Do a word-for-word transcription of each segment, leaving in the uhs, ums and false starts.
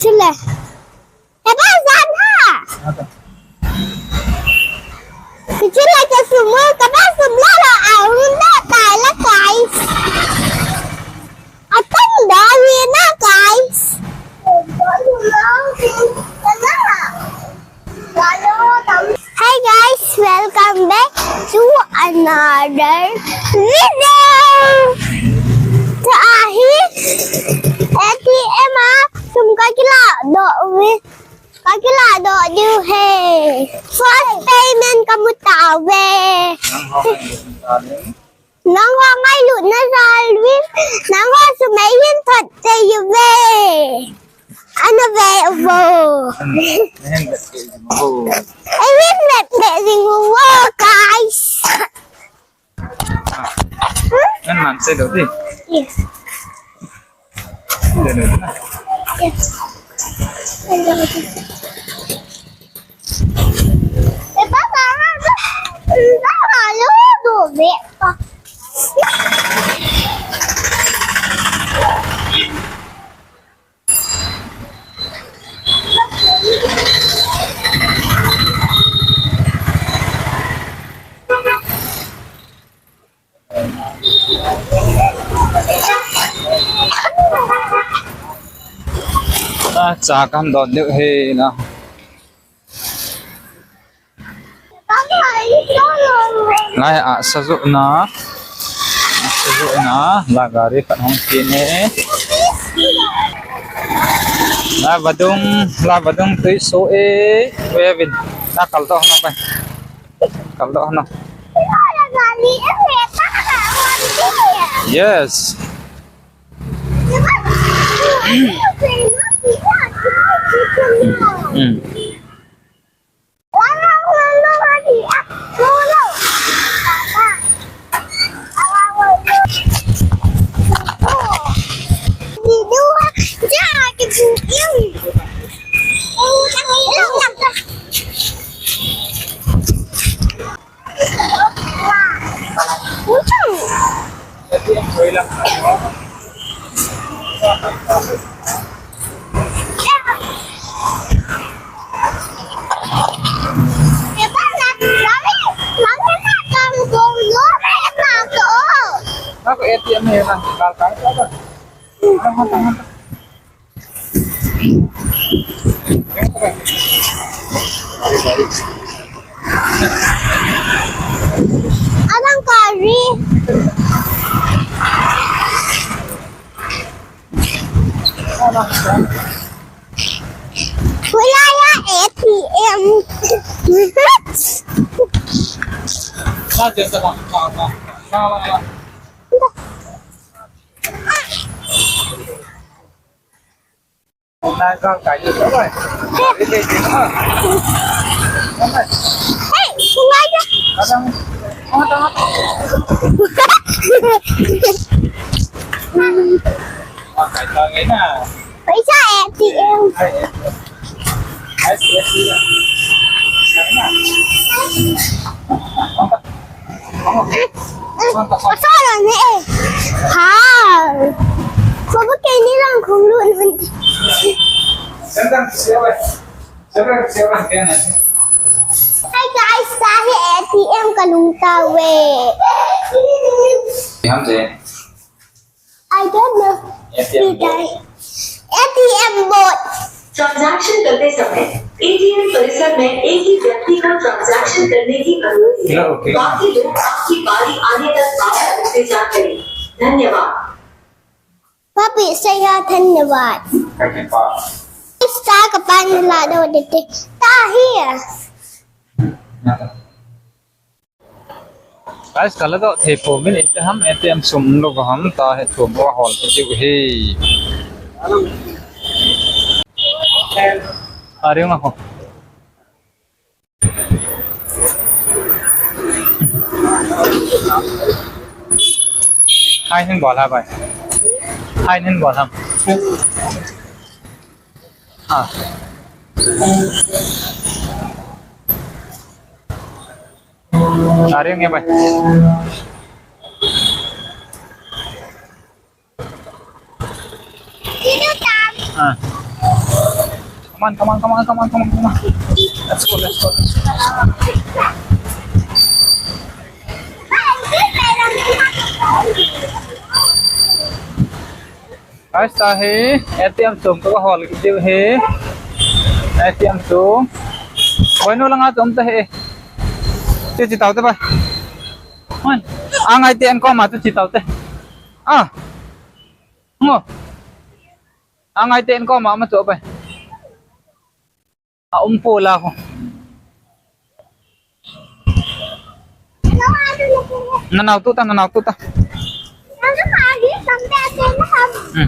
Chule. Kaba san ha. Kichule ke sumu, kaba sum la la, a, un da tai la, guys. Atan da ni na, guys. Hi guys, welcome back to another video. Tua hi A T M a sum ka kila doh uve. Ka kila doh diu ahi. First payment ka mu tauve. Nangho ngailutna jal uvin, nangho sum eihin thot tei uve. Ana ve uvo. Ana ve uvo. Eihin ve ve ding uvo, guys. Ngan man se do di. Yes. Yes. Ah, cha kan dot deuh ahi na. Lai a sajuh na. Sajuh na, la gari khat hung kine. La vadung, la vadung tui so e. Wevin, la kal to na pai. Kal to na. Yes. Mm. Ako A T M na, kal kal. Anong kari? Wala ya A T M. Hey, sungai dia. Paisa A T M. Asal ni eh. Ha. Ko ba kay ni lang kung lun. Hi guys, tahi A T M kalung tauve. Ham je. I don't know. A T M bot. A T M bot. Transaction करते समय A T M परिसर में एक ही व्यक्ति को transaction करने की अनुमति है। बाकी लोग आपकी बारी आने तक बाहर इंतजार करें। धन्यवाद। Papi, say hi, धन्यवाद। Star ka pan la do de te. Tahi. Guys, kala do thei po min ite ham, A T M sum lo ham, tahi thum lo hol te diu hi. Are ma ko. Hi hin bol ha bai. Hi hin bol ham. Ha. Are nge bai. Ah. Come on, come on, come on, come on, come on, come on. Let's go, let's go. Guys, ta hi, A T M chung ka hol kit diu hi. A T M chung. Boinu langa chung ta hi. Chi chi tau te bai. Man. Angai te an ko ma tu chi tau te. Ah. Ngo. Angai te an ko ma ma chu bai. A um po la ho. Na nau tu ta, na nau tu ta. Hmm.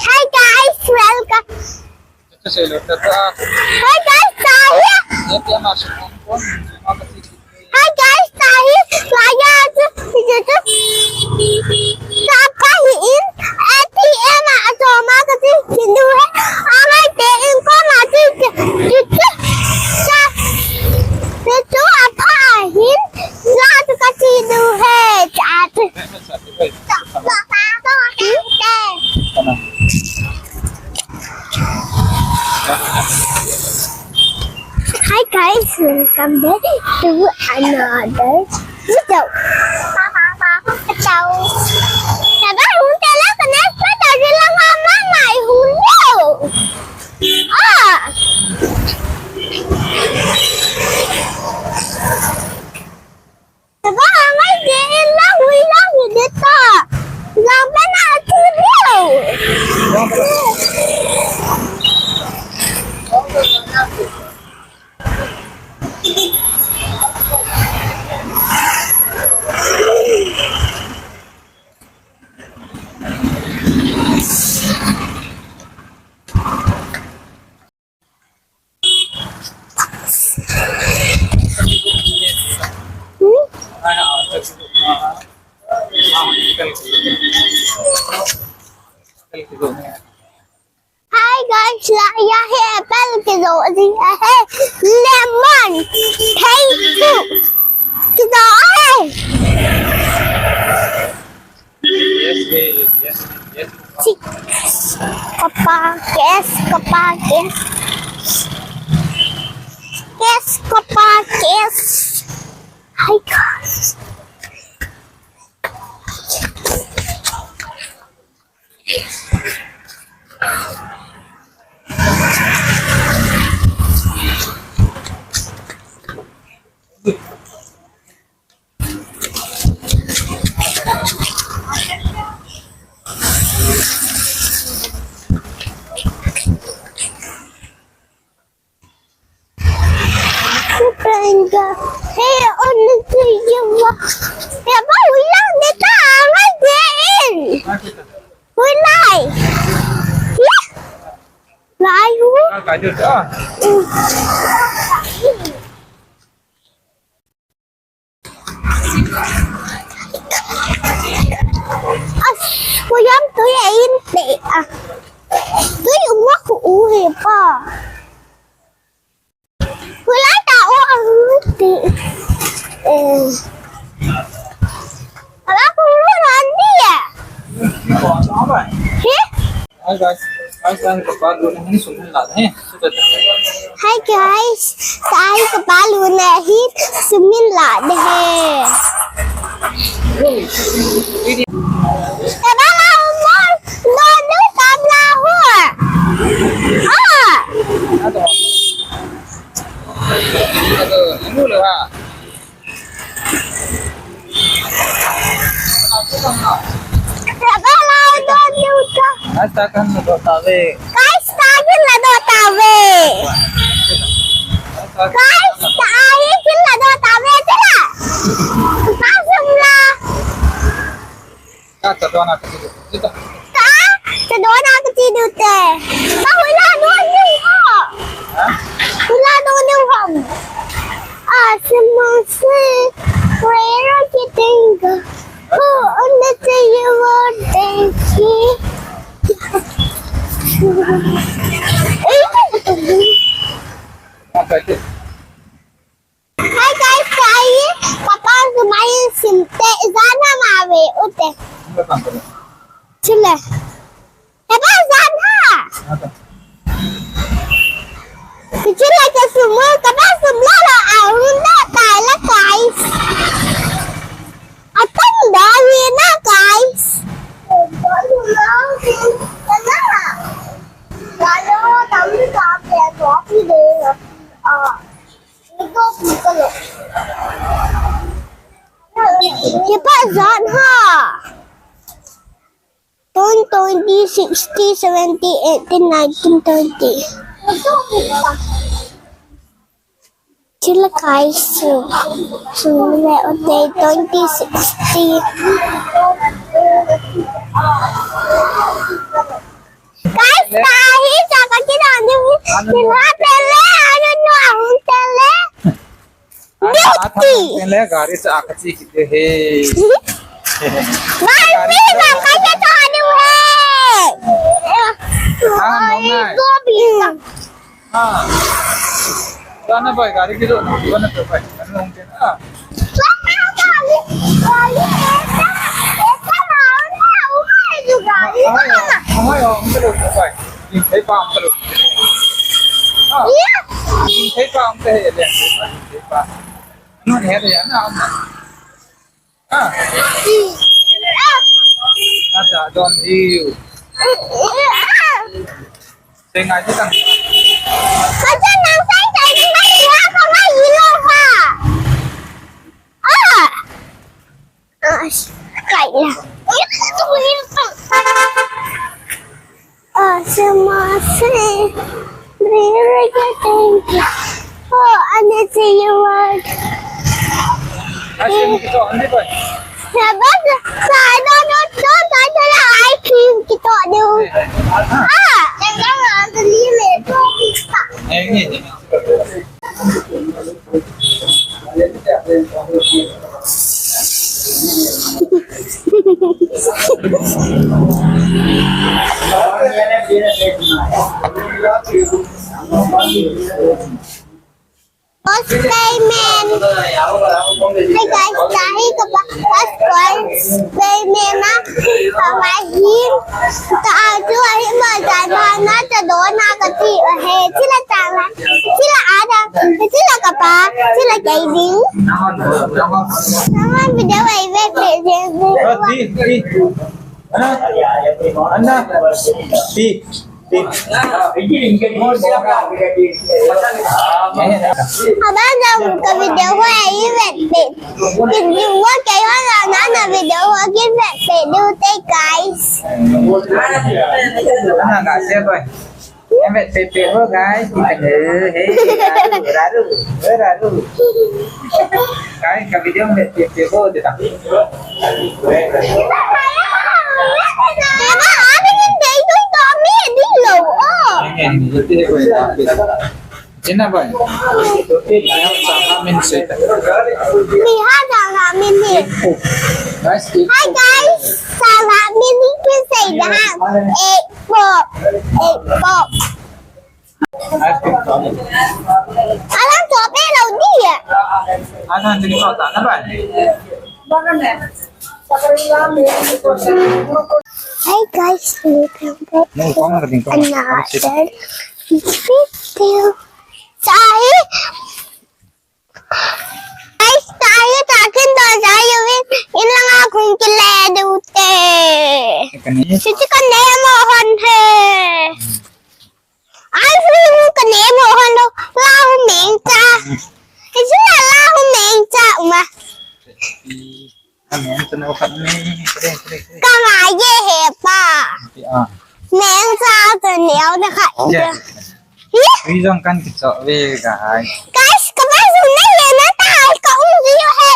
Hi guys, welcome. Hi guys, Tahir. Hi guys, Tahir. Tahir, tu, tu, tu. Tahir in A T M a, a to ma ka ti, ti nu hai. Amai te in ko ma ti, ti, ti, ti. Sa, ti tu a pa hin. Sa tu ka ti nu hai. Sa tu. Hi guys, welcome back to another video. Sabai hun tela ka next video jila mama mai hun yo. Ah. Sabai amai de la hui la hui de ta. Jang pe na tu leo. Hi guys, la ya hai apple kidoh di hai, lemon, thei tu kidoh hai. Yes, yes, yes, yes. Six. Kapa, yes, kapa, yes. Yes, kapa, yes. Hi guys. Hey, on the T V. Ya ba, hui lang de ta, ngai de in. Hui lai. Ya? Lai hu. As, kuyam tui a in te a. Tui uma ku u he pa. Kulai ta u a u te. Eh. Ala ku lu ran dia. He? Hi guys, guys, tahi kapa luna hin sum hin la de. Hi guys, tahi kapa luna hin sum hin la de. Tabala umur, no, no, tabla ho. Ah. Ado, anu le ha. Guys, takin la do tave. Guys, takin la do tave. Tila. Pasum la. Ka, ta do na ka ti do. Ka, ta do na ka ti do te. Ka hui la do ni ko. Hi guys, tahi, papa sumai simte, jana ma ve, ute. Chule. Papa jana. Chule ke sumu, papa sumla la, aunda taila guys. Atam da hi na guys. Kipat jat ha. Ten, twenty, sixty, seventy, eighty, nineteen, twenty. Chule guys, so, so le ote twenty sixty. Guys, tahi sa ka kina ni, ni la pele, ano no, ahun pele. Beauty. Pele gari sa akachi kite he. Gari sa ka kina ni he. Ah, no, no. Go bisa. Ah. Sana boy, gari kilo. Gimana tuh boy? Ano ang kina? Ah. Ay, ay, ay, ang kilo, boy. Hintay pa, ang kilo. Ah. Hintay pa, ang kilo. Hintay pa. Ano niya yan? Ah. Ah. Ata, don't you. Sai ngai chu tang. Ka chan nang sai sai ni mai ha ka mai ilo ha. Ah. Ah, kai la. Ah, se ma se. Re re ke thank you. Oh, ane se you want. Ai, se mo kito, ande ba? Sabab, sa ano no to, sa ano na ice cream kito do. Ah, jangan lah, beli le to pizza. Eh, ini. First payment. Hey guys, tahi ka pa first coins payment na. Kawahin. Ta aju ahi ma jai ma na ta do na ka ti ahe. Sila tala. Sila ada. Sila kapa. Sila kaiding. Naman video ay wait wait. Roti, roti. Ana, ana, ti, ti. Abang jam ka video ko ai vet pe. Video ko kaya na na video ko ki vet pe do te guys. Ana ka se boy. Em vet pe pe ho guys, kita ke. Hey, raru, raru, raru. Guys, ka video em vet pe pe ho de ta. Ema, amin dei tu to mi di lo. Oh. Ina bai. Ayam sama min se. Lihat sama min ni. Guys, hi guys, sama min ni ke se dah. Eight pop, eight pop. Alang to pe lo dia. Alang jadi kota apa? Hi guys, welcome back to another video. Sai, guys, sai, takin da sai, yuvin, in langa kung kile dute. Sisi ka nemo hon he. Ai, hu, hu, ka nemo hon lo, lahu meng cha. Isi la lahu meng cha, uma. Ka ngai ye he pa. Meng cha ta neo na kha. Ui jong kan kicho ve guys. Guys, ka ba su na ye na ta ka um ji he.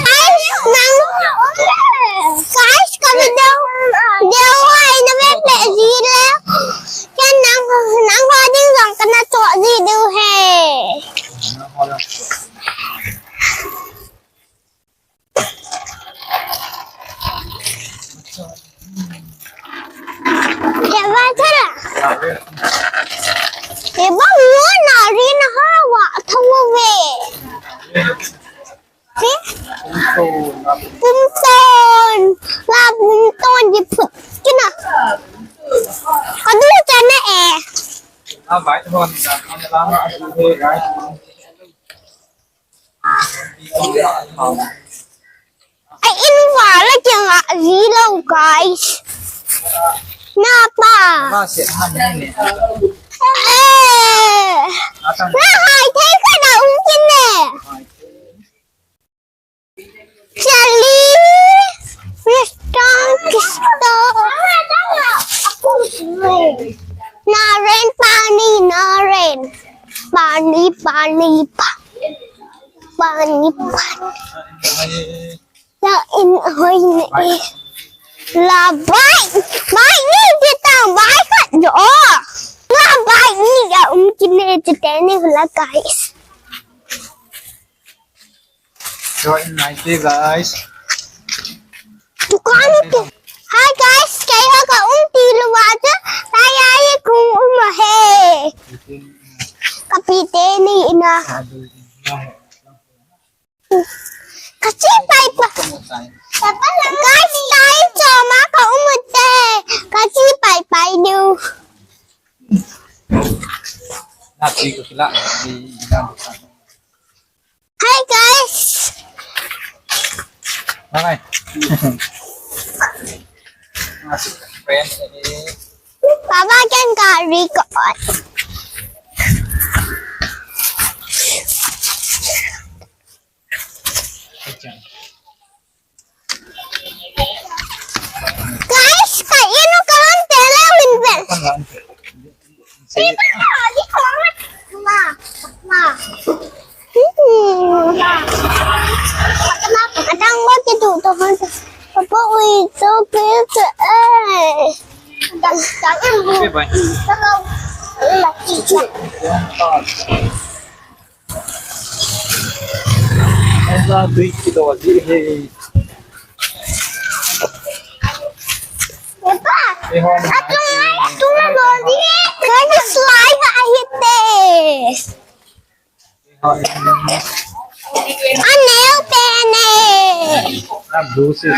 Guys, nang, guys, ka video, video ai na ve pe ji le. Ken nang, nang ho ding jong kana cho ji diu he. Eba, mo na rin hawa, thawa ve. He? Pumton. La pumton di phut kina. Kadu chana e. Ai, in wala kya nga zilo, guys. Na pa. Eh. Na hai thei ka na um kin ne. Charlie, restaurant, store. Naren, pani, Naren. Pani, pani, pa-, pani, pani. Ya, in hoi ne. La bai, bai ni kita bai ka jo. La bai ni ya um kine jete ni la, guys. Join my day, guys. Dukan tu. Hi guys, kaya ka um tilu waja. Kaya ye kung um he. Kapite ni ina. Kachi pai pa. Guys, tai choma ka um te. Kachi pai pai du. Na ti ko sila. Hi guys. Bye. Baba can carry ko. Guys, ka inu kalan tele win bel. Adang mo kitu to han. Papa ui to pil to eh. Adang adang. Okay, bye. Esa dui kilo di he. Papa, atunga, atunga bol di. Kani slide ahite. Anel pene. Abu se.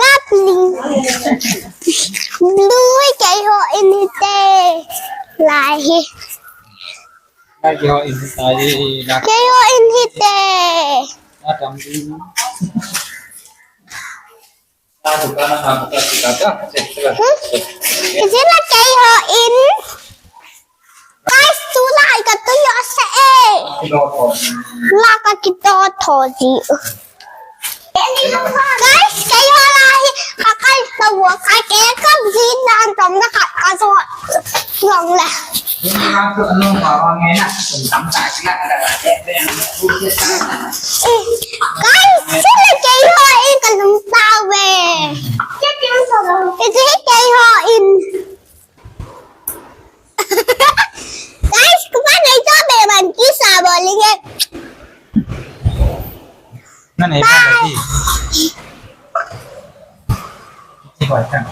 Lovely. Blue keiho in hite. Lai hi. Keiho in hite. Hmm? Isi la keiho in. Guys, tulai ka tu yo se e. La ka kito tho ji. Guys, keiho la hi ka kai ka wo ka ke ka ji dan tom na ka ka so long la. Guys, sila keiho in ka lung ta ve. Isi keiho in. Guys, kupa nai to be ban kisa bowling e. Nane ba ki. Ki ba kan.